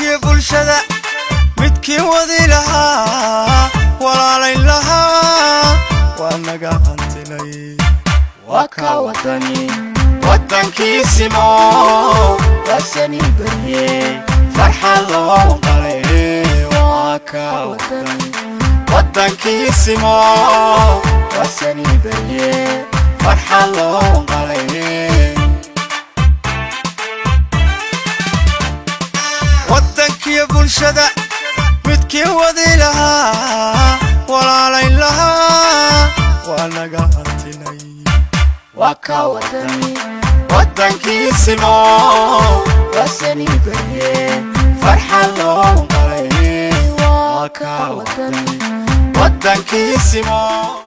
Waddankii bulshada midkii wadi lahaa, walaalayn lahaa, waa naga hantinay. Waa kaa Wadani. Waddankiisimo Waasani barye. Farxad loo qalay, waa kaa Wadani. Waddankiisimo Waasani barye. Farxad loo qalay. Waddankiyo bulshada midkii wadi lahaa, walaalayn lahaa, waa naga hantinay. Waa kaa Wadani. Waddankiisimo Waasani barye. Farxad loo qalay, waa kaa Wadani. Waddankiisimo.